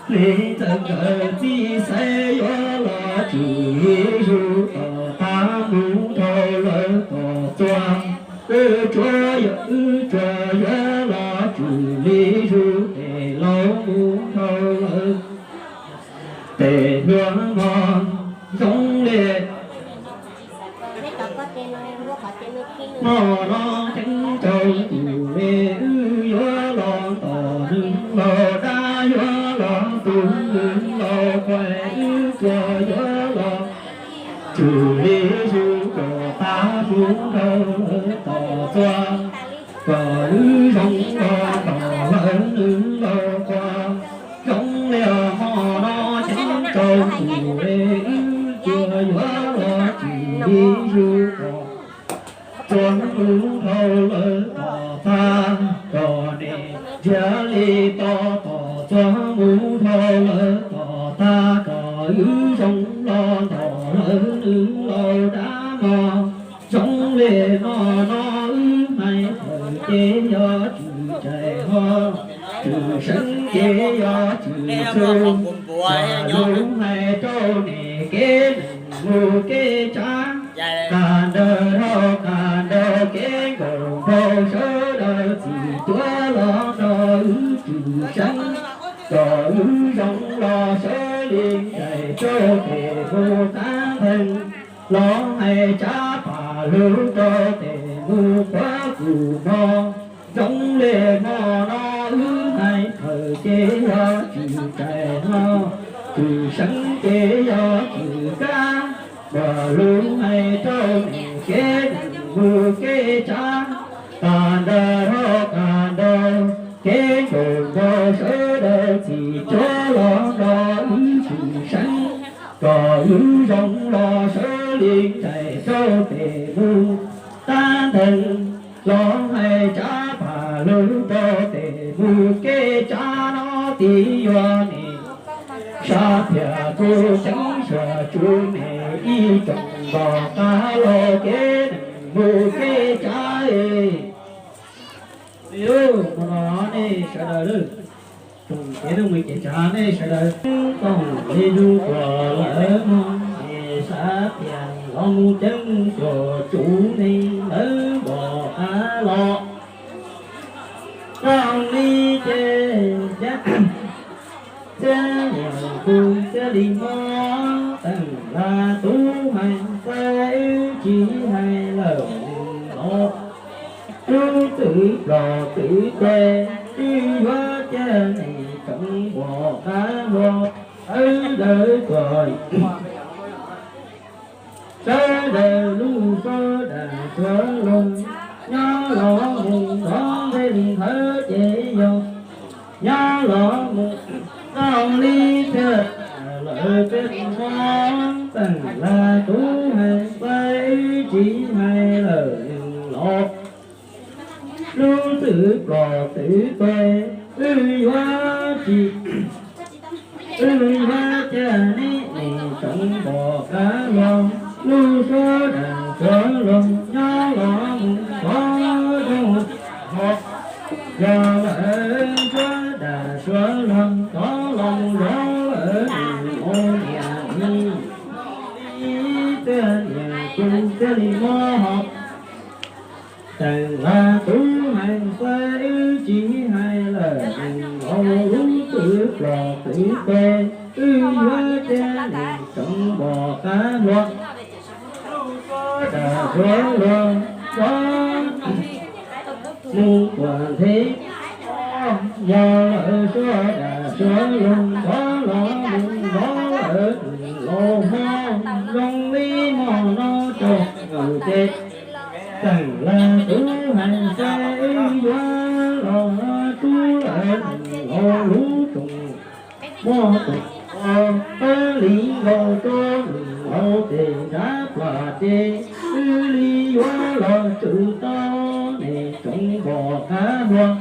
Li ntxawm nkawd txij xaiv yuav los tswm li zus, tom qab mus dhau lawv tom txua. Wb tsuav yog wb tsuas yuav los tswm li zus, tes laus mus dhau lawv tes hluas no zoo li hmo no. Ceeb rau tus li wb yuav los tom nws laus dab, yuav los tu nws laus quav, wb tsuas yuav los tswm li zus, kom qab mus dhau lawv tom txua, kom wb zoo los tom lawv nws laus quav. Zoo li hmo no ceeb rau tus li wb tsuas yuav los tswm li zus, kom txua mus dhau lawv tom txaj, kom nim ntsiag li to, tom txua mus dhau lawv tom txaj, kom wb zoo los tom lawv nws laus dab mog. Zoo li hmo no wb hais tawm ces yog tswm tsaim ho, tswm seeb ces yog tswm txwv. Lus hais rau niam kev neeg mus kev tsav, qas ntawd rau qas ntawd kev nkaum nkaus, sawv daws txim tuav los nrog wb tswm seeb, kom wb zoo los sawv li ncaim rau tes mus qab nteeg, los hais tsab pam lug rau tes mus quav kum mog. Zoo li hmo no wb hais tawm ces yog tswm tsaim ho, tswm seeb ces yog tswm kab, pam lug hais rau niam kev neeg mus kev tsav, qas ntawd rau qas ntawd kev nkaum nkaus, sawv daws txim tuav los nrog wb tswm seeb, kom wb zoo los sawv li ncaim rau tes mus qab nteeg, los hais tsab pam lug rau tes mus kev tsav no. Tis yuav nim sab phiaj kuv ceeb xyuam tsum nim ib tsoom npog qab los kev neeg mus kev tsav. Li ub, hmo no nej sawv daws, tsoom kev neeg mus kev tsav nej sawv daws, toom li zus tuaj lawm mog, es sab phiaj los mus ceeb xyuam tsum nim lawv npog qab los. Zoo li ces thiab, txhiab niam tus txhiab li mob, teem las tub hais xaib wb tsis hais lawm los, lub txwm plom txwm tes, wb yuav cia nim tsoom npog qab los. Sawv daws tuaj, sawv daws lub suab dam suab loog, nyob los mus nrov nqe li ntawd ces yog, nyob los mus zoo li thiaj lawm txhiab li mob, teem las tub hais xaib wb tsis hais lawm los, lub txwm plom txwm tes, wb yuav tsis, wb yuav cia nim nim tsoom npog qab los, lub suab dam suab loog, nyob los mus xov zoo ho, yog lawm suab dam suab loog, xov los mus zov lawm mus ua niam ib txhiab niam tus txhiab li mob ho. Teem las tub hais xaib wb tsis hais lawm mus los, lub txwm plom txwm tes, wb yuav cia nim tsoom npog qab los, suab dam suab loog, xov mus tuaj nthe, yog lawm suab dam suab loog, xov los mus zov lawm tus laus hmo, zoo li hmo no tsaus ntuj ces, teem las tub hais xaib wb yuav los rub lawm tus laus lub tsoos muaj tus qab li nkaus rau nws laus tes nrab plas ces, wb li yuav los tswm tau nim tsoom npog qab los.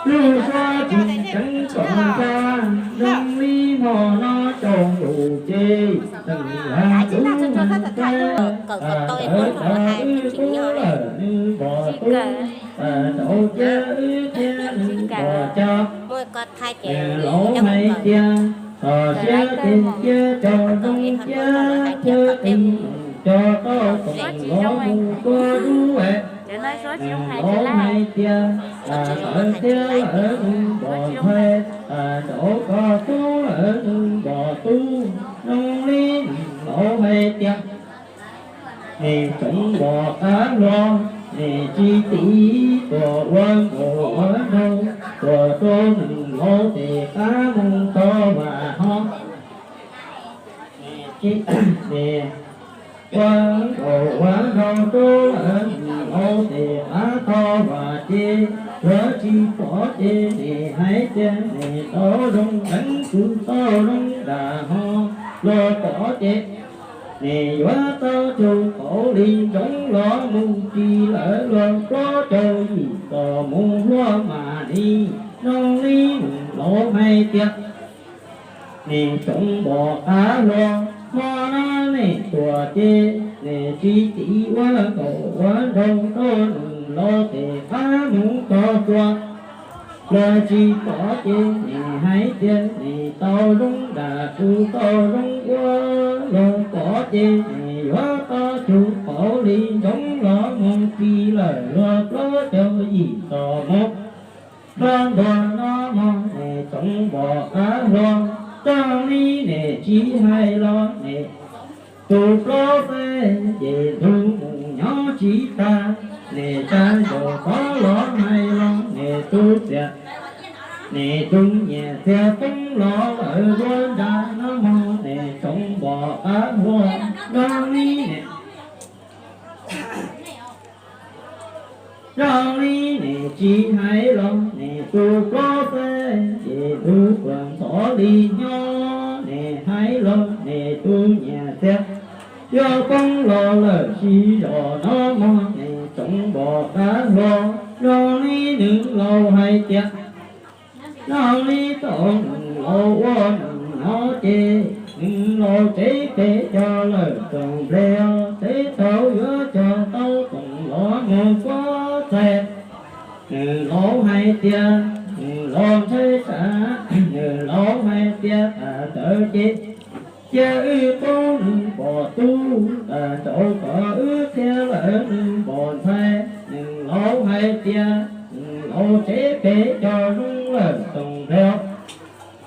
Lub suab tsis tseev txom tsa, zoo li hmo no tsaus ntuj ces, teem las tub hais xaib, tas ntawd tau wb kub lawm nws npog tub, tas nraud cia wb cia nws Muaj koj thaij ces laus hais tias, tom siab ces cia cov zoo cia thiab qi, cov tau toom los mus kua dub es. Laus hais tias, tas lawv thiab lawv nws npom ntxhais, tas nraud koj tub lawv nws npom tub, zoo li nws laus hais tias, nim tsoom npom qab hluas, nim tsis tiv tuam ua nkaus ua nraug, tuam rau nws laus tes qab mus tau vam ho. Nim ua nkaus ua nraug rau lawv nws laus tes qab tau vam ces, yuav tsis pom ces nim hais tias nim tau zoo deev kuv tau zoo dam ho, luag pom ces nim yuav tau cug qauv li ntsoov los mus ris lawv luag plaub caug yim tom mus hluaj mam li, zoo li nws laus hais tias, nim tsoom npom qab hluas, hmo no nim tuam ces nim tsis tiv ua nkaus ua nraug rau nws laus tes qab mus tog tuaj. Luag tsis pom ces nim hais tias nim tau zoo dam kuv tau zoo ua, luag pom ces nim yuav tau cug qauv li ntsoov los mus ris lawm luag plaub caug yim tom mus hluaj ntuag no mog, nim tsoom npom qab hluas, zoo li nim tsis hais los nim tus plaub xeeb ces ntug mus nyob tsis tag, nim tsa ncaus tod los hais los nim tus txias, nim tus nyiam txias poob los lawm dua nra no mog, nim tsoom npom qab hluas, zoo li nim Zoo li nim tsis hais los nim tus plaub xeeb ces ntug tuam ntxov li nyob, nim hais los nim tus nyiam txias yuav poob los lawm siv zos no mog, nim tsoom npom qab hluas, zoo li nws laus hais tias, zoo li thaum nws laus ua nws no ces nws laus tsev pem cog lawm tsoom nplej, teb thaum yuav cog tau toom los mus kuab txhais, nws laus hais tias, nws laus ntshai tsam, nws laus hais tias tas ntawd ces cia wb pub nws pom tub, tas nraud kom wb qhia lawm nws npom ntxhais, nws laus hais tias, nws laus tsev pem cog zoo lawm tsoom nplej,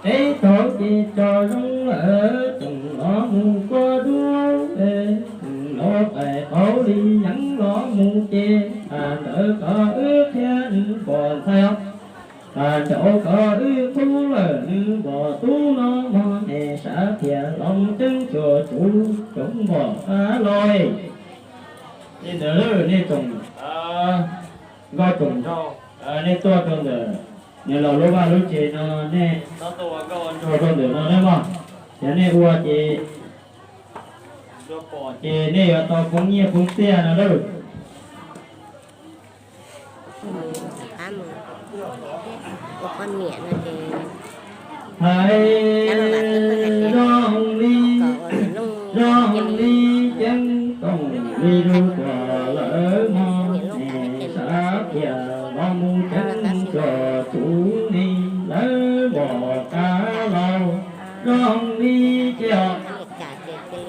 teb thaum ces cog zoo lawm tsoom los mus kuab dub, nws laus pais qauv li yeev los mus ces tas ntawd kom wb qhia nws npom ntxhais. Tas nraud kom wb pub lawm nws npom tub no mog, nim sawv thiaj los mus ceeb cuam tsuv tsoom npom qab hluas. Li ntawd nej tsoom nkauj tsoom nraug, nej tuaj rau ntawm nws laus lub vaj lub tsev no, nej txhob tuaj ua nkauj ua nraug rau ntawm no nawb mog. Yog nej ua ces, ua pom ces nej yuav tau poob nyiaj poob txiaj no lauj. Hais zoo li, zoo li ceeb toom li lub tuam lawm mog, nim sawv thiaj los mus ceeb cuam tsuv ni lawv npom qab hluas, zoo li ces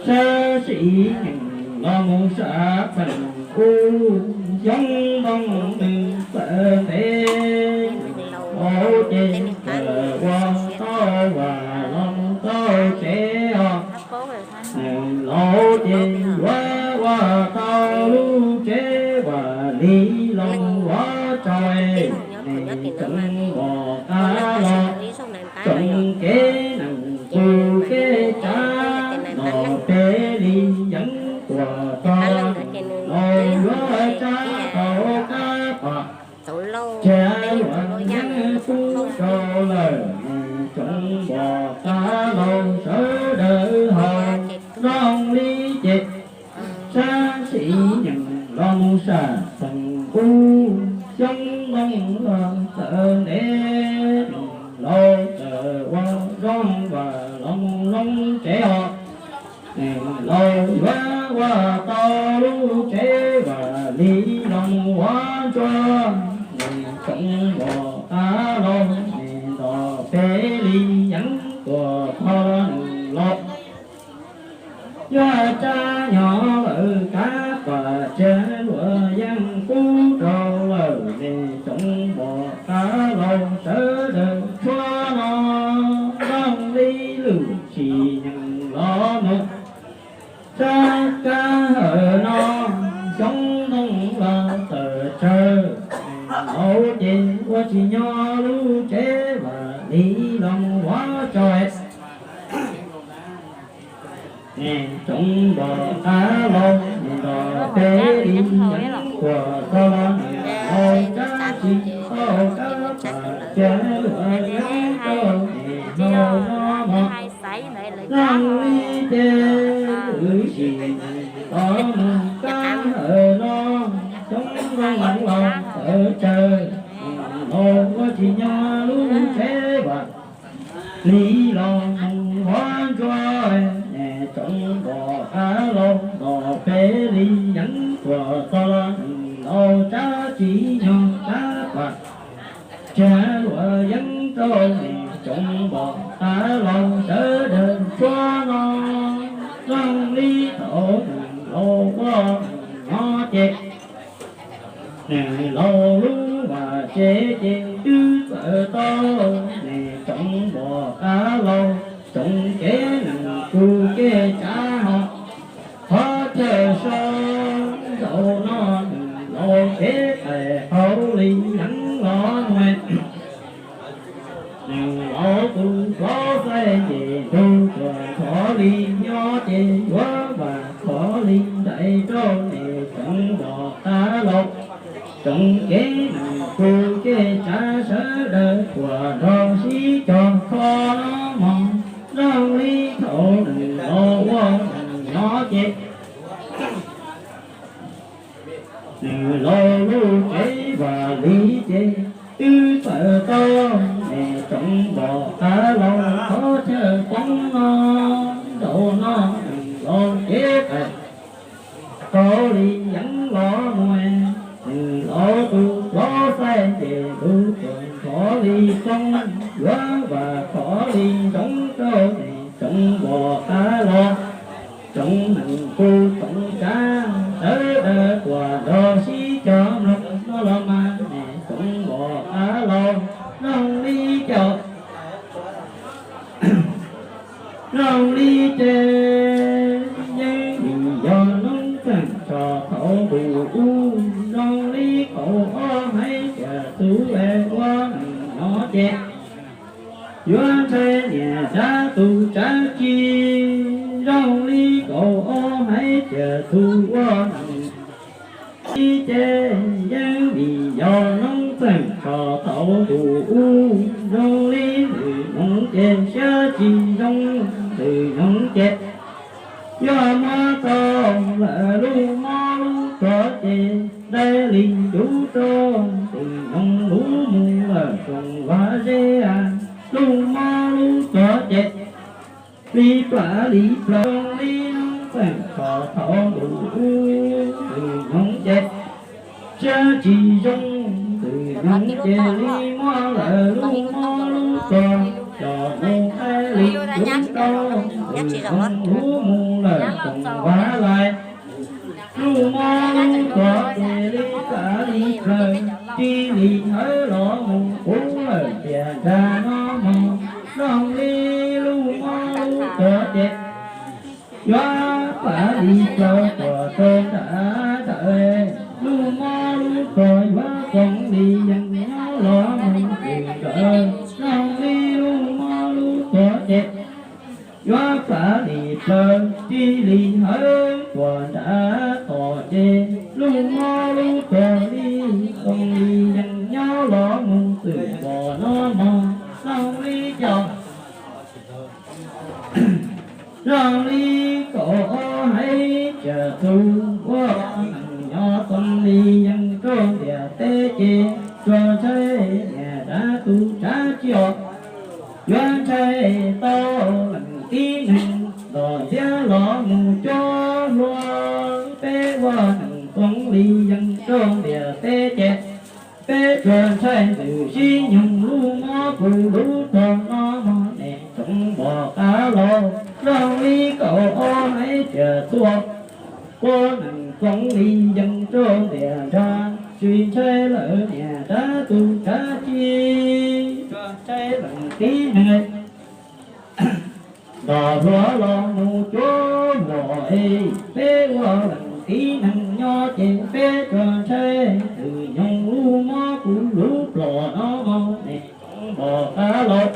sab sim nyeem los mus sab pheem ub, xyoob ntoo nws txawm ntev, nws laus ces txawm ua tau vam los mus tau tsev os. Nws laus ces yuav ua tau lub tsev vam li los ua tso, nim tsoom npom qab hluas, tsoom kev neeg tus kev tsav, los peb li yeev tuam tog, los yuav tsa tau qab pam, tsa yuav yeeb pub rau lawm, nim tsoom npom qab hluas sawv daws haus, zoo li ces sab sim nyeem los mus sab pheem ub, xyoob ntoo los txawm ntev, nws laus txawm ua zoo vam los mus zoo tsev os. Nws laus yuav ua tau lub tsev vam li los mus ua ntsuag, nws tsoom npom qab los, nws ntos peb li yeeb tuaj txog los nws los. Yog tsab nyob lawm kab pam tsa luam yeej kub rau lawm, nws tsoom npom qab los sawv daws tshuab no, nrog li lwm tsis nyeem los mus. Sab kab hawm no, xyoob ntoo los tawm tsawg, nws laus ces ua tsis nyob lub tsev vam li los mus ua tso. Nws tsoom npom qab los, nws ntos peb li yeeb tuaj txog los nws laus, tsab tsis tau kab pam tsa luam yeeb rau nws laus no mog. Zoo li ces lwm tsis nyeem los mus, kab hawm no, xyoob ntoo los tawm tsawg, nws laus ua tsis nyob lub tsev vam li los mus ua tso. Nws tsoom npom qab los, ntos peb li yeeb tuaj txog los nws laus, tsab tsis nyob kab pam tsa luam yeeb rau, nws tsoom npom qab los sawv daws tshuab no, zoo li thaum nws laus ua nyob ces nws laus lub vaj tsev ces twb txawm tau, nws tsoom npom qab los, tsoom kev neeg kub kev tsav ho qhov chaw so nraum no, nws laus kev qais qau li yeeb los mus. Nws laus tus hlob xaij ces ntug tuaj thov li nyob ces yuav vam thov li nraim rau, nws tsoom npom qab los, tsoom kev neeg kub kev tsav sawv daws tuaj nrog sib cog kho no mog, zoo li thaum nws laus ua nyob ces nws laus lub tsev vam li ces twb txawm tau, nws tsoom npom qab los qhov chaw poob no nraum no, nws laus kev qais qau li yeeb los mus. Nws laus tus hlob xaij ces ntug tuaj thov li xoo, yuav vam thov li ntsoov rau, nws tsoom npom qab los, tsoom neeg kub tsoom tsav sawv daws tuaj nrog sib cog mloog no los mas, nws tsoom npom qab los, zoo li cov zoo li ces yeej vim yog noob txeeg tso thaum ntuj ub, zoo li kaum ob haiv tias txuv es ua neeg no ces yuav ntshai niam dab tus tsav tsi, zoo li kaum ob haiv tias txuv ua neeg li ces yeej vim yog noob txeeg tso thaum ntuj ub, zoo li lwm hmoov ces siab tsis zoo, lwm hmoov ces yog muab tau lawm lub mob lub tuag ces dai li ncuv rau, lwm hmoov lub mus lawm tsoom vaj zeb, lub mob lub tuag ces li plam li plaws li noob txeeg tso thaum ntuj ub, lwm hmoov ces siab tsis zoo, lwm hmoov ces li muab lawm lub mob lub tuag, cov mus dai li ncuv rau, lwm hmoov lub mus lawm tsoom vaj lais. Lub mob lub tuag ces li plam li plaws, tsis li hawv los mus puv lawm tias ntsag no mog, zoo li lub mob lub tuag ces yuav plam li plaws tuaj rau nram dawm. Lub mob lub tuag yuav txoov li yees nyob los mus twm nkawd, zoo li lub mob lub tuag ces yuav plam li plaws, tsis li hawv tuaj nram toj ces lub mob lub tuag li txoov li yees nyob los mus twm npom no mog, zoo li cov zoo li kaum ob haiv tias txuv ua neeg nyob txoov li yees rau ntiaj teb ces tsuas ntshai niam dab tus tsav tsi os, yuav ntshai tau leej tib neeg ntom ntxiab los mus cuag hlua. Peb ua neeg txoov li yees rau ntiaj teb ces Peb tsuas ntshai ntxwm sib nyoog lub mob kuv lub tog no mog, nim tsoom npog qab los zoo li kaum ob haiv tsiaj txhua, quab nees Txoov Lis yees rau ntiaj nrag, tsis ntshai lawm niam dab tus dab tsi, tsuas ntshai leej tib neeg. Nrog hluas los mus cuab luam es, peb ua leej tib neeg nyob ces peb tsuas ntshai ntxwm nyoog lub mob kuv lub plom no mog, nim tsoom npog qab los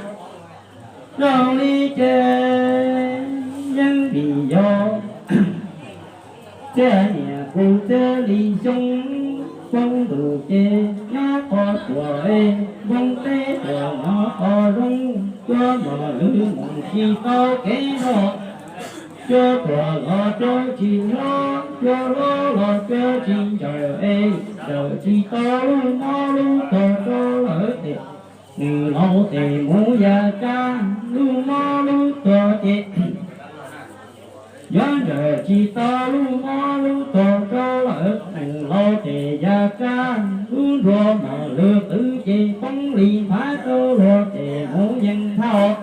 zoo li ces yeej vim yog txhiaj niam kuv Txhiaj Lis Xyooj, poob ntuj ces nyob qhov tuam es, npoo teb tuam nyob qhov zoo, cuab mos lwg mus tsis tau kev nrog, cuab tuam los cuab tsis hlob, cuab hlob los cuab tsis ntsawm es, ntsawm tsis tau lub mob lub tuag rau lawm ces, nws laus tes mus ya kab lub mob lub tuag ces, yuav ntsawm tsis tau lub mob lub tuag rau lawm, nws laus tes ya kab lub nruas mos lwg qwv ces, poob li nphav rau luag tes mus yees thauj.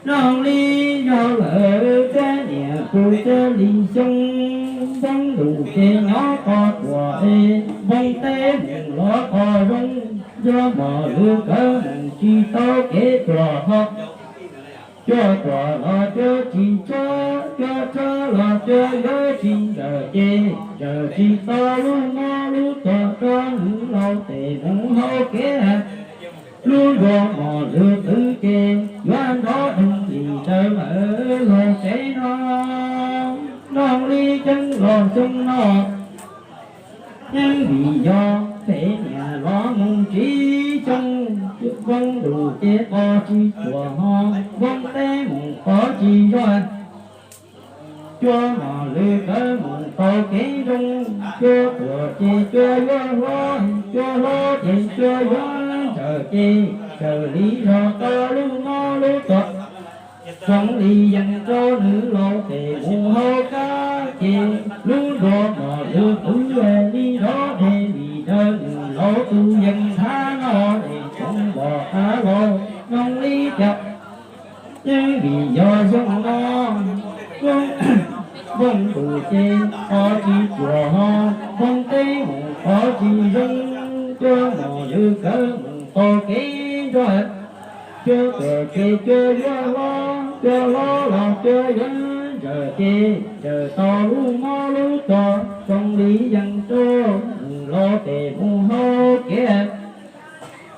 Zoo li yog lawm Txhiaj niam kuv Txhiaj Lis Xyooj, poob ntuj ces nyob qhov tuam es, npoo teb mus los qhov zoo, cuab mos lwg kawg mus tsis tau kev tuam ho, cuab tuam los cuab tsis tshab, cuab tshab los cuab yuav tsis ntsawm ces, ntsawm tsis tau lub mob lub tuag rau nws laus tes mus hauv kev. Lub nruas mos lwg qwv ces, yuav nrov doo lis daws lawm luag tsev no. Zoo li ceeb los xyoo no, yeej vim yog pem niam los mus tsiv xyoo, npoo ntuj ces qhov tsis tuam ho, npoo teb mus qhov tsis zog, cuab mos lwg kawg mus tau kev zoo, cuab tuam ces cuab yuav hlob, cuab hlob ces cuab yuav ntsawm ces, ntsawm li zog tau lub mob lub tuag. Txoov Lis yees rau nws laus tes mus hauv kab ces, lub nruas mos lwg qwv li nrov dej li daws nws laus tus yees thab no es tsoom npog qab los zoo li cas. Yeej vim yog xyoo no, npoo ntuj ces qhov tsis tuam ho, npoo teb mus qhov tsis zoo, cuab mos lwg kawg mus tau kev nrog, cuab tuam ces cuab yuav hlob, cuab hlob los cuab yuav ntsawm ces, ntsawm tau lub mob lub tuag. Txoov Lis yees rau nws laus tes mus hauv kev,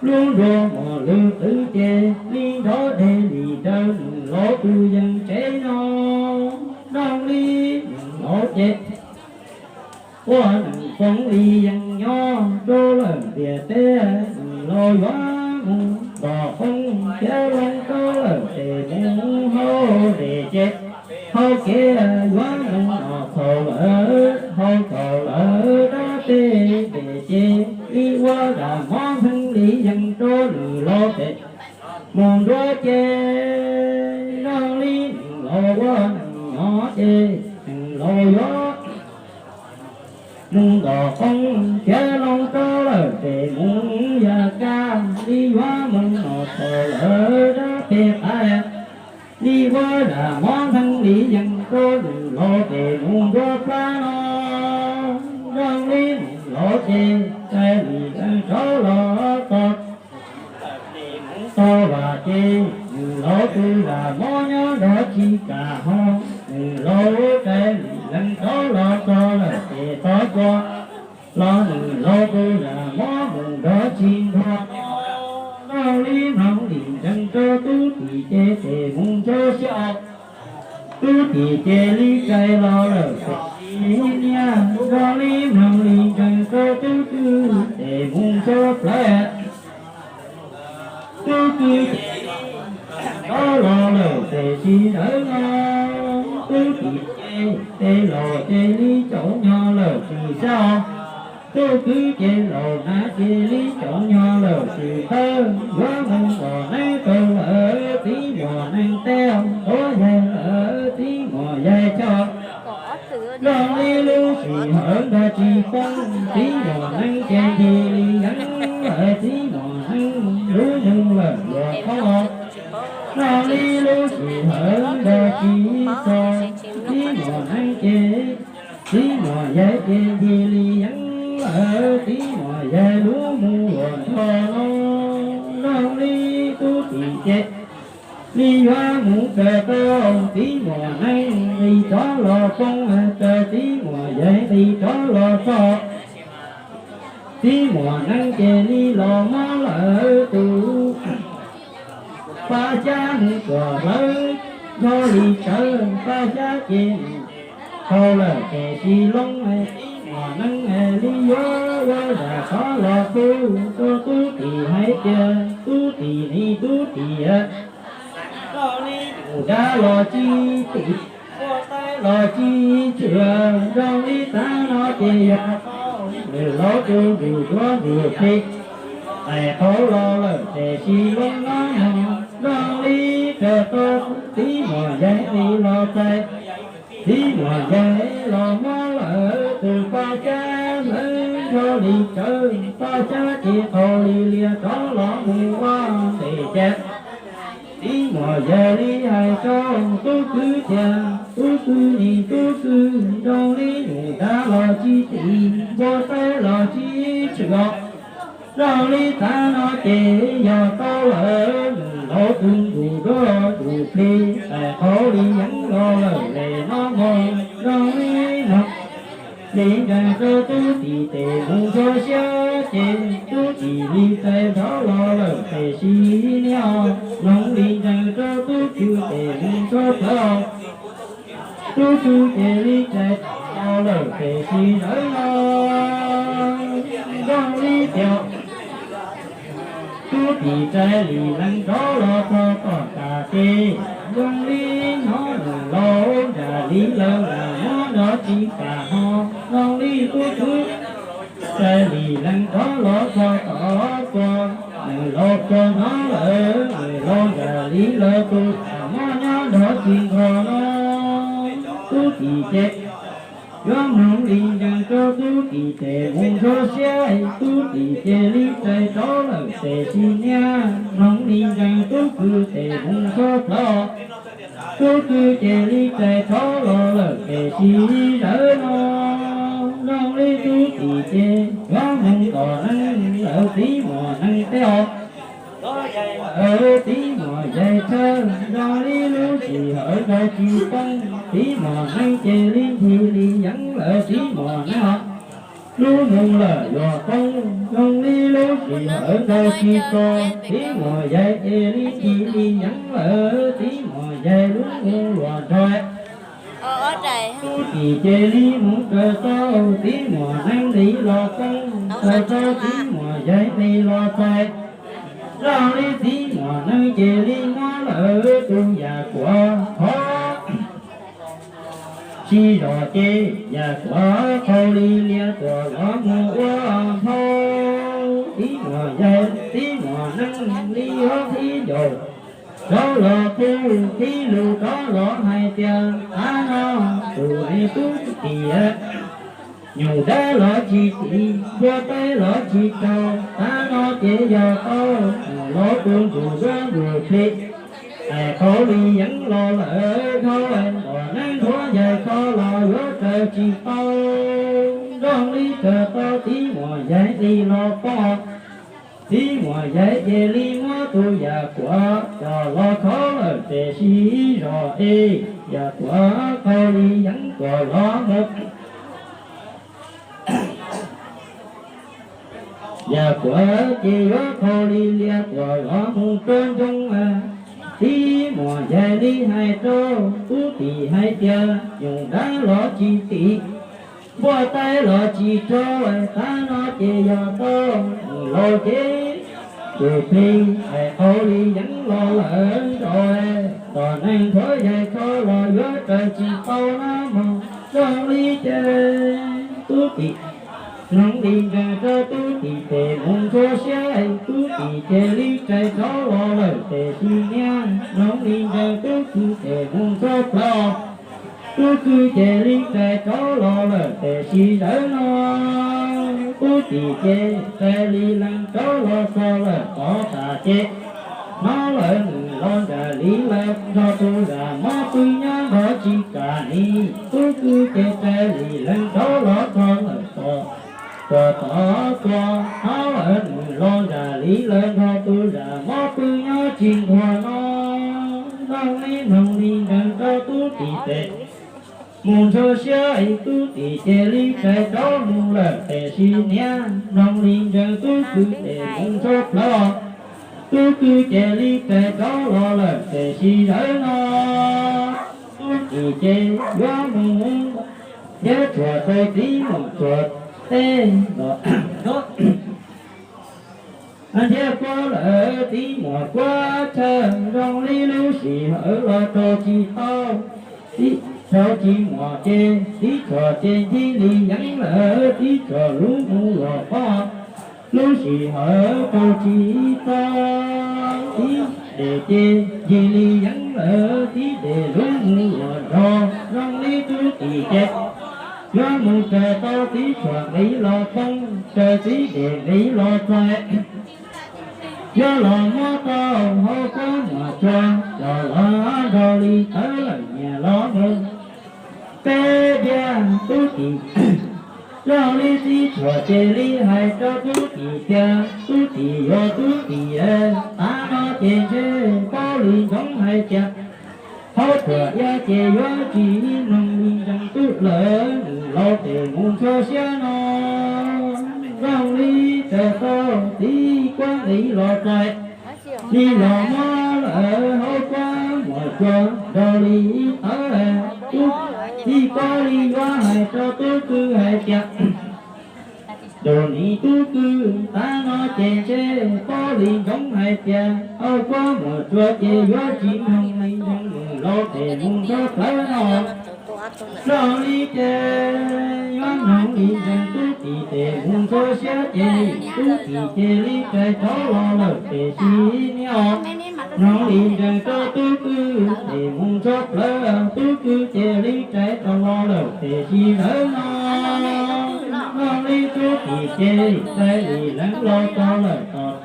lub nruas mos lwg qwv ces, li nrov dej li daws nws laus tus yees tsev no. Zoo li nws laus ces, ua neej Txoov Lis yees nyob rau lawm ntiaj teb, nws laus yuav mus ntom qoob khiav loo rau lawm tes mus hauv dej ces, hauv kev yuav mus noj txhaum lawm, hauv txhaum lawm dab pem dej ces, li ua zaj mob Txoov Lis yees rau nws laus tes mus nruab ces, zoo li nws laus ua neej nyob ces, nws laus yuav mus ntom qoob khiav loo rau lawm tes mus ya kab, li yuav mus noj txhaum lawm dab pem qaib, li ua zaj mob Txoov Lis yees rau nws laus tes mus nruab plab no. Zoo li nws laus ces, tais lis lees rov los txog, tau vam ces, nws laus tus zaj mob nyob nrog tsis kam ho, nws laus tais lis lees rov los txog lawm ces txog txua, los nws laus tus zaj mob mus nrog tsis nrog. Zoo li Txoov Lis ntseeg rau tub tim ces tes mus ntxhua xyoo, tub tim ces li tais los lawm tes tsis niaj. Zoo li Txoov Lis ntseeg rau tub kwv tes mus ntxhua plawv, tub kwv ces rov los lawm tes tsis ntawd no. Tub tim ces tes laus ces li caum nyog lawm tsis xya, tub kwv ces laus hnav ces li caum nyog lawm tsis tawg. Yuav mus ntom neeb tau lawm txiv muam neeg teb, tuav yaig lawm txiv muam yaig chaw. Zoo li lub sij hawm nrog tsis poob, txiv muam neeg ces nti li yeeb. lub mus lawm luag qhov los, nrog li lub sij hawm nrog tsis txog, tib muam neeb ces, tib muam yaig ces ncig li yeeb lawm, tib muam yaig lub mus luag nrog los, nrog li tub tim ces li yuav mus raws tau, tib muam neeb nqis rov los poob, raws tib muam yaig nqis rov los txog. Tib muam neeb ces li los muab lawm tus paj xyab mus tuam hlawv, nrog li tsawv paj xyab ces tau lawm tes si loob, tib muam neeb li yuav ua zam rov los pub rau tub tim hais tias tub tim ni tub tim, nrog li mus dab los tsis tim, npua taib los tsis tshwm, nrog li tav no ces yog nws laub tus ntus duab ntus plig, tais qauv los lawm tes si loob no, nrog li raws tau tib muam yaig nqis los txais, tib muam yaig los muab lawm tus paj xyab hlawv, nrog li tsawv paj xyab ces qau li lias rov los mus ua ntes cas. Tib muam yaig li hais rau tub kwv tias tub kwv ni tub kwv, nrog li mus dab los tsis tim, npua taib los tsis tshwm los, nrog li tav no ces yog tau lawm nws laub tus ntus duab ntus plig, tais qauv li yeeb los lawm les no mog, nrog li no li ntsees rau tub tim tes mus ntxhua siab ces tub tim li txais nrov los lawm tes si niab, noog li ntsees rau tub kwv tes mus ntxhua plawv, tub kwv ces li txais los lawm tes si zawv no, nrog li tias tub tim txais li lees rov los txog tom tas ces zoo li hnov nws laus nram li lawv nram muab nrov tsis kam ho, zoo li tub kwv txais li lees rov los txog tom tuag, nws laus tuag hnov lawm nws laus nram li lawv tus tas muab nyob nrov tsis nqho no, tub tim ces yuav mloog li ntsees rau tub tim tes mus ntxhua siab, tub tim ces li txais rov lawm tes si niab, mloog li ntsees tub kwv tes mus ntxhua plawv, tub kwv ces li txais rov los lawm tes si zawv no, zoo li tub tim ces yuav mloog tom neeb lawv tib muam neeb teb os. Tib muam yaig thawj zoo li lub sij hawm nrog tsis poob, tib muam neeb ces li ncig li yeeb lawm tib muam neeb os. Lub mus lawm luag poob zoo li lub sij hawm nrog tsis txog, tib muam yaig ces li ncig li yeeb lawm tib muam yaig lub mus luag nrog. Tub tim ces li mus raws tau, tib muam neeb nqis los poob, raws tau tib muam yaig nqis los txais. Zoo li tib muam neeb ces li muab lawm tus yam kuav qhov tsis zom ces yam kuav qhau li lias tuam los mus ua nphau. Tib muam yaig tib muam neeb li yuav qhib ncaus rov los pub qhib lus rov los hais tias, tav no tus me tub tim nyuj dab los tsis tim, npua taib los tsis raug, tav no ces yog tau nws laus tus ntus duab ntus plig, tais qauv li yeeb los lawm dhau, tom neeb nthuav yaig kho los yuav raws tsis tau, nrog li raws tau tib muam yaig nqis los poob. Tib muam yaig ces li muab tus yam kuav coj los khov lawm tes si zom es, yam kuav qhau li yeeb tuam los mus yam kuav ces yuav qhau li lias tuam los mus rau ncoo. Tib muam yaig li hais rau tub tim hais tias, nyuj dab los tsis tim, npua taib los tsis raug, tav no ces yog tau nws laus ces tus plig tais qauv li yeeb los lawm nraud, tom neeg nthuav yaig kho los yuav raws tsis tau na mog. Zoo li ces tub tim, noog li ntsees rau tub tim tes mus ntxhua siab, tub tim ces li txais rov los lawm tes si niab, noog li ntsees tub kwv tes mus ntxhua plawv, tub kwv ces li txais rov los lawm tes si zawv no, Tub Tim ces raws li lees rov los txog lawm tod tas ces, hnov lawv nws los nram li lawm nrog tus zam mob pw nyob nrog tsis kam li. Tub Kwj ces raws li lees rov los txog lawm tod, tod tod tuaj, hnov lawv nws los nram li lawm nrog tus zam mob pw nyob tsis nquag no. Zoo li mloog li ntsees rau Tub Tim tes mus ntxhua siab, Tub Tim cia li rais rov mus lawm tiam sis niaj mloog li ntsees Tub Kwj tes mus ntxhua plawv, Tub Kwj cia li rais rov los lawm tiam sis zaum no Tub Tim ces yuav mus thiab tsuas tau tib muam tsuas teb los nrhiav kuab lawm, tib muam kuab chaw zoo li lub sij hawm los rau tsis tau, tib rau tsis muam ces tib tsuas ces ncig li yeeb lawm, tib tsuas lub mus los poj, lub sij hawm rau tsis tau, tib dej ces ncig li yeeb lawm, tib dej lub mus los nrog zoo li Tub Tim ces yuav mus raws tau tib tsuas nqis los poob, raws tib dej nqis los txais, yuav los muab tau hauv kuab muam tsuas los los nrog li tawv lawm nyias los mus peb diav Tub Tim. Zoo li tib tsuas cia li hais rau Tub Tim tias, Tub Tim yuav Tub Tim, tav no ces ntshe paub li ntsoov hais tias hauv tsuas iab ces yuav tsis mloog li ntsees tub lawm, nws laus tes mus ntxhua siab no. Zoo li raws tau tib kuab nqis los txais, li los muab lawm hauv kuab muam tsuas nrog li tawv, tib kuab li yuav hais rau Tub Kwj hais tias, tus niam Tub Kwj, tav no ces ntshe paub li ntsoov hais tias hauv kuab muam tsuas ces yuav tsis mloog li ntsees, nws laus tes mus ntxhua plawv no. Zoo li ces yuav mloog li ntsees Tub Tim tes mus ntxhua siab ces Tub Tim cia li rais rov los lawm tiam sis niaj mloog li ntsees rau Tub Kwj tes mus ntxhua plawv, Tub Kwj cia li rais rov los lawm tiam sis zaum no zoo li Tub Tim ces raws li lees los txog lawm tod,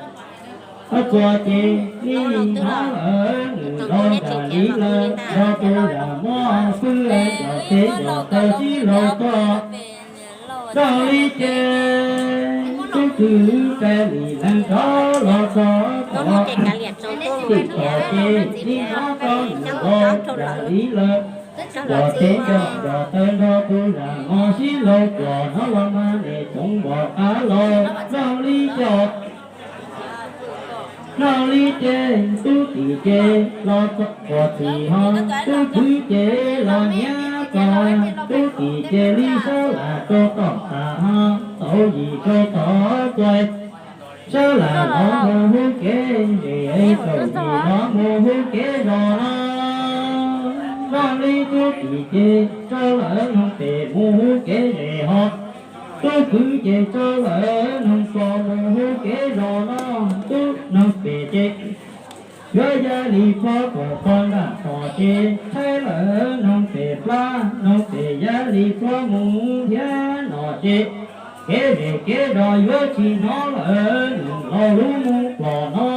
txuas ces li hnov lawm nws los nram li lawm nrog tus zam mob pw ncos tes ncos taw sib laug tod. Zoo li ces Tub Kwj raws li lees rov los txog tod, txuas ces li hnov tau nws los nram li lawm, ncos tes ncos taw nrog tus zam mob sib laug tod, hnov los mas nim tsoov npom qab los. Zoo li ces, zoo li ces Tub Tim ces los txog txim ho, Tub Kwj ces los nyiav txog, Tub Tim ces li sab lam rau tom tas ho, tau yim rau tod tuaj, sab lam los mus hu kev zem, tau yim los mus hu kev zos no. Zoo li Tub Tim ces tso lawm noog pem mus hu kev zem ho, Tub Kwj ces tso lawm noog pos mus hu kev zos no. Tub noog pem ces yuav ya li plho tuam pog nram tom ces, tshaib lawm noog pem plab, noog pem ya li plho mus thiab no ces, kev zem kev zos yuav tsis hnov lawm nws laus lub moos plom no.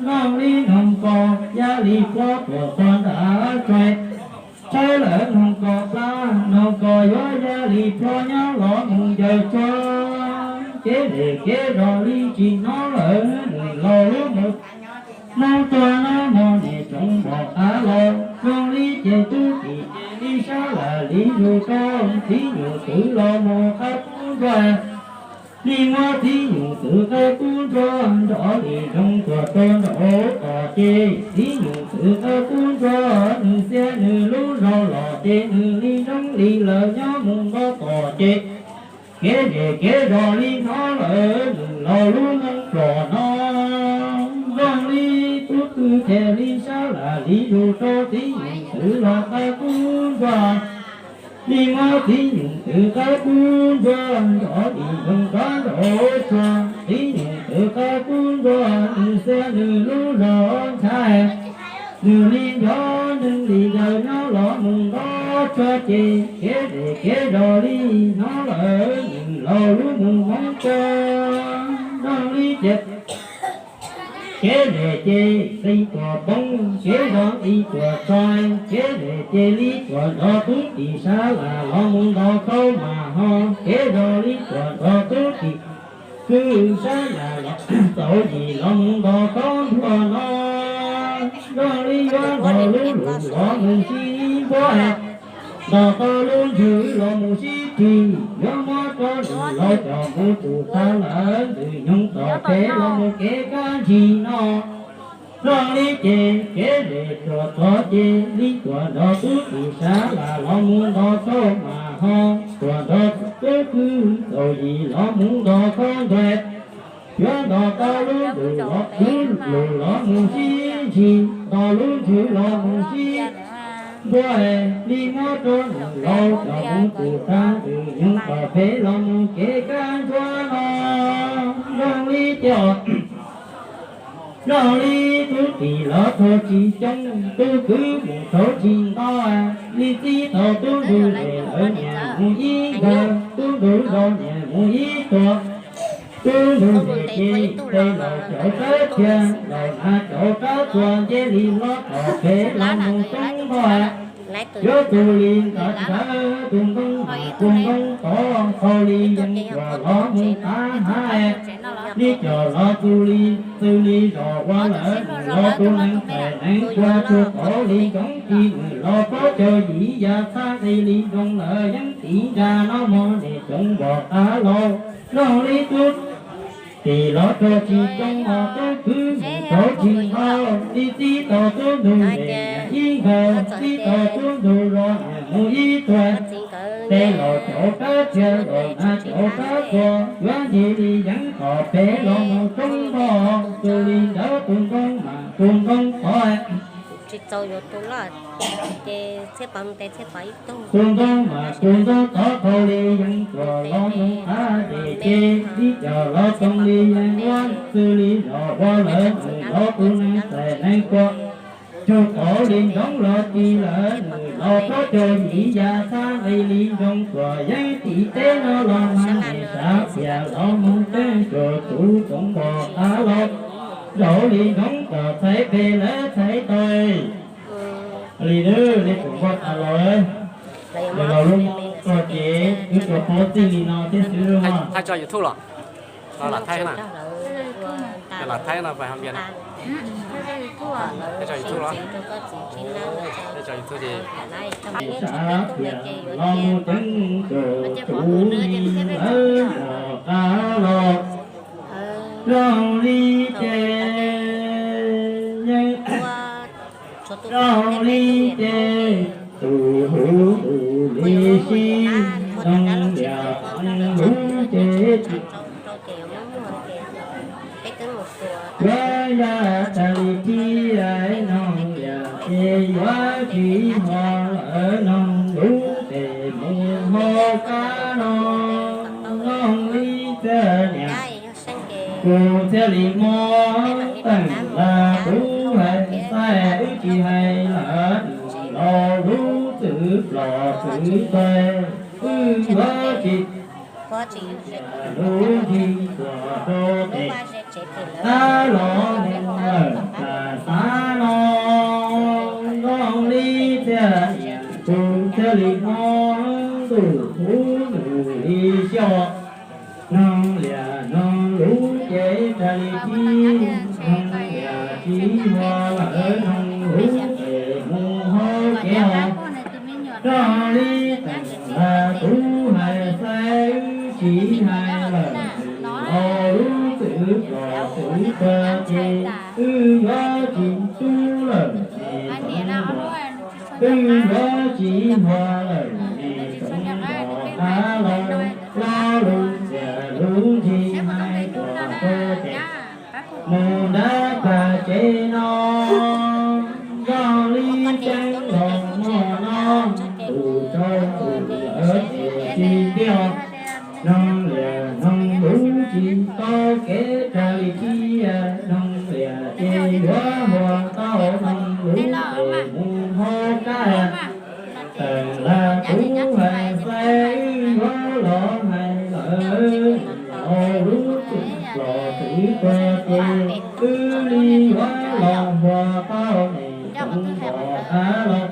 Zoo li noog pos ya li plho tuam pog nram tsuas, tshaib lawm noog pos plab, noog pos yuav ya li plho nyob los mus ncaws tsuag, kev zem kev zos li tsis hnov lawm nws laus lub moos. Hnub tuag hnub muag nim tsoov npom qab los, zoo li ces Tub Tim ces li sab lam li zus rau txiv nyuj twm los mus qab kub ntsuag, li muab txiv nyuj twm qab kub ntsuag nrov li ntsoov tuag rau nraum tom ces, txiv nyuj twm qab kub ntsuag nws xiab nws lub zog los ces nws li ntsoov li lawm nyob mus nraum tom ces, kev zem kev zos li hnov lawm nws laus lub moos plom no. Zoo li Tub Kwj ces li sab lam li zus rau txiv nyuj twm los qab kub ntsuag, li muab txiv nyuj twm qab kub ntsuag nrov li ntsoov rov nraum tsuag, txiv nyuj twm qab kub ntsuag nws xiab nws lub zog ntshai, Nws li nco neeg li ncaws nyob los mus nto tsuag ces kev zes kev zos li hnov lawm nws laus lub mus hmoob tsuag. Zoo li ces kev zes ces li tuam poob, kev zos li tuam txhais, kev zes ces li tuam nrov tub tim sab las los mus nto khaub mas ho, kev zos li tuam nrov tub tim kwj sab las los txaus yim los mus nto khaub ntuag no. Zoo li yuav nto lub lus los mus sib npuab, nto tau lub ntsws los mus sib ris, yuav muab rau nws laus coj mus tus tag lawm ntws nyoog tom pem los mus kev kab ntsis no. Zoo li ces kev zes tuam txhais ces li tuam nrov tub tim sab las los mus nto khaub mas ho, tuam nrov tub kwj txaus yim los mus nto khaub ntuag, yuav nto tau lub lus los, lub lus los mus sib ntsis, nto lub ntsws los mus sib npuab, li muab rau nws laus coj mus tus tag ntws nyoog tom pem los mus kev kab ntsuab no. Zoo li ces zoo li tub tim los thaub tsis coob, tub kwv mus thaub tsis nto, li txib tau tub ntug zes lawv niam mus ib nkawg, tub ntug zos niam mus ib tuag. Tub ntug zes ces tej laus cov rab thiab laus hnav cov rab txuas nce li hlob tom pem los mus roob npog. Yuav tus li ntawd ntawd tus ntoo mas tus ntoo tod tau li yeej tuam los mus tav hav. Li coj los tus li xws li zos ua lawm nws los tus neeg txais neeg kua tsuag tau li ntsoov ci nws los pob caug yim ya txhab nqi li zoo lawm yeej tiv ntsa no mog niam tsoom npog qab laus. Zoo li tub tim los thaub tsis coob mog tub kwv mus thaub tsis nto, li txib tau tub ntug zes ib nkawg, txib tau tub ntug zos niam mus ib tuag. Tej laus cov rab thiab laus hnav cov rab txuas yuav nce li yeej tom pem los mus roob npog, tus li ntawd tus ntoo mas tus ntoo tod. Tus ntoo mas tus ntoo tod tau li yeej tuam los mus tav zes ces li coj los tau li yeej ua xws li zos ua lawm nws los tus neeg txais neeg kua tsuag tau li ntsoov los ci lawm nws los pob caug yim ya txhab nqi li zoo tuam yeej tim teb no los mas niam sab piam los mus teeb tsuag tub tsoom npog qab laus. Zaum li ntsoov kom txhais pes lawv txhais taw li, li tsoom npog qab laus, li laus lub txoj kev wb tsuas paub txij li no thiab xwb. Thaij tso YouTube los? Los lam thaij na. Lam thaij no pas hais tias na. Thaij tso YouTube los? Thaij tso YouTube ces sab piam los mus teeb tsuag tub li lawv npog qab laus. Zoo li ces yeej zoo li ces tus huv tus li sib noog liam lub ces tsis yuav ya tag li thiab noog liam ces yuav tsis ho lawm noog lub ces mus hauv qab no. Zoo li txiv niam kuv thiaj li muab teem ntawd kuv hais xaij wb tsis hais lawm nws los lub txwv plos txwv tuag wb yuav tsis lub ntsis tuam rau tes qab los mus lawm tas xav no. Zoo li txiv niam kuv thiaj li muab ntuj huv nws li xyoj. Noog liam noog lub ces tag li thiab noog liam tsis huam lawm noog lub ces mus hauv kev ho. Zoo li teem ntawd kuv hais xaij wb tsis hais lawm nws los lub txwv plos txwv tuag ces wb yuav tsis tub lawm es tsoom npog, wb yuav tsis huam lawm es tsoom npog qab laus. Lo lus txias lus ntsis hais tuam rau tes mus nrab pag tsev no. Zoo li ceeb los mog no, tus rau tus lawv ces tsis tiag. Noog liam noog lub tsis tau kev tag li thiab noog liam ces yuav huam tau noog lub es mus hauv kab, teem lag kuv hais xav wb yuav los hais lawm, los lub twm los twv tuag ces wb li yuav los npuag tau es tseem npom qab los.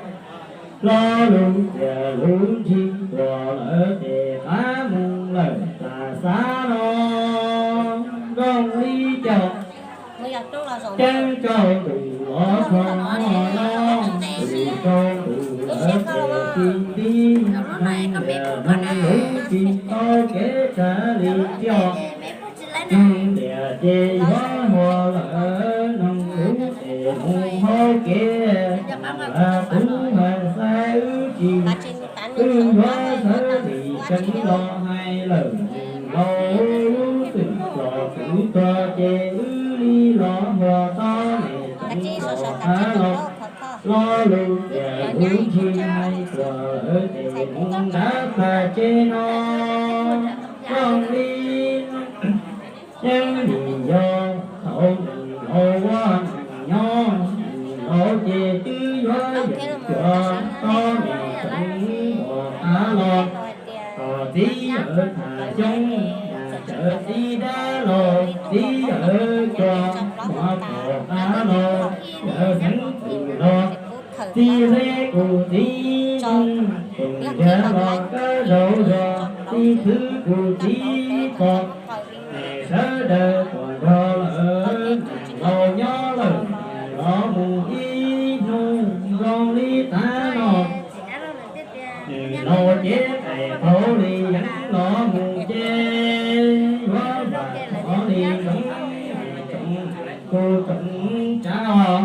Lo lus tias lub ntsig tuag lawm ces qab mus lawm tas xav no, nrog li caum ceeb rau tus los txog no, tus rau tus lawm ces tsis tib, mus tias mus lub tsis tau kev tsav li tiag. Nug tias ces yuav hua lawm, nug lub es mus hauv kev, lag kuv hais xav wb tsis, wb yuav sawv tsees los hais lawm, nws laus lub twm los twv tuag ces wb li los hua tau es tseem npom qab los. Lo lus tias lub ntsig hais tuag lawm ces mus nrad tag tsev no, zoo li yeej vim yog thaum nws laus ua nws nyob, nws laus ces twb yuav yeem cuav tob mes tseem npom qab los. Kom txiv yawm tham xyoob, yam tsawv txiv dab laug, txiv yawm cua, muab pom qab los, yawm xeeb txwm los, txiv hleb kuv txiv nug, txoom nrhiav los kab zaum zos, txiv thwv kuv txiv pom. Nws sawv daws tuaj nrog lawm, nws laus nyob lawm, nws los mus ib hnub zoo li tav no. Nws laus cev qais qhauv li yeev los mus ces yuav vam thov li ntsoov, tsoom kuv tsoom tsav,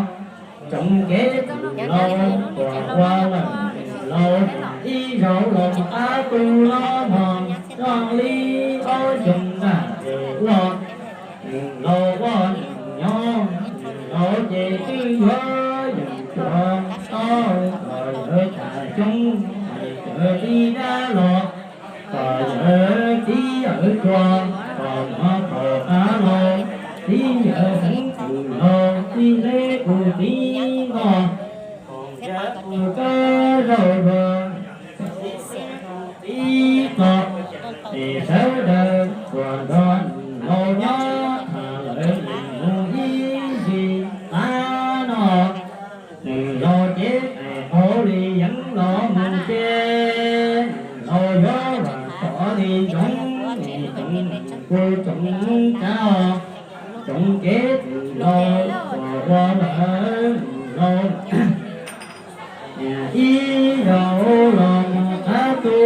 tsoom kev txwm laus tuaj ua lawm, nws laus ib zaug los qab tu los mog, zoo li ob xyoos ntaj ces ua. Nws laus ua nws nyob, nws laus ces twb yuav yeem cuav tob, kom yawm tham xyoob, hais cawv txiv dab los, kom yawm txiv yawm cua, kom muab pom qab los, txiv yawm xeeb txwm los, txiv hleb kuv txiv noj, txoom nrhiav kuv kab zaum zos, txiv txo, es sawv daws tuaj nrog nws laus nyob, tham lawv nws mus ib ntsis tav no. Nws laus cev qais qhauv li yeev los mus ces, nws laus yuav vam thov li ntsoov, nws tsoom kuv tsoom tsav, tsoom kev txwm laus tuaj ua lawm, nws laus ib zaug los mus qab tu,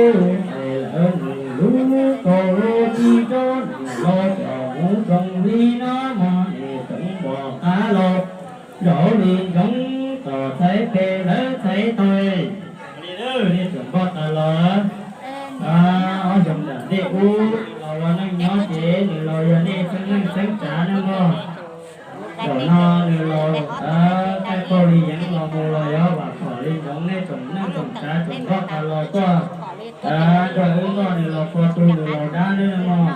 es lawv nws lub kaus tsis tso, nws laus coj mus tsoom li no mog, nws tsoom npom qab los, zoo li ntsoov tom txhais tes lawv txhais taw. Li nej tsoom npom qab los, ob xyoos nram ntej ub nws laus ua neej nyob ces nws laus yog nej tseeb neej tseeb tsav na mog. Zaum no nws laus thaij tau li yeev los mus los yog vam thov li ntsoov nej tsoom neej tsoom tsav tsoom npom qab los tuaj nrog wb noj nws laus qhua tu nws laus dab nawb mog.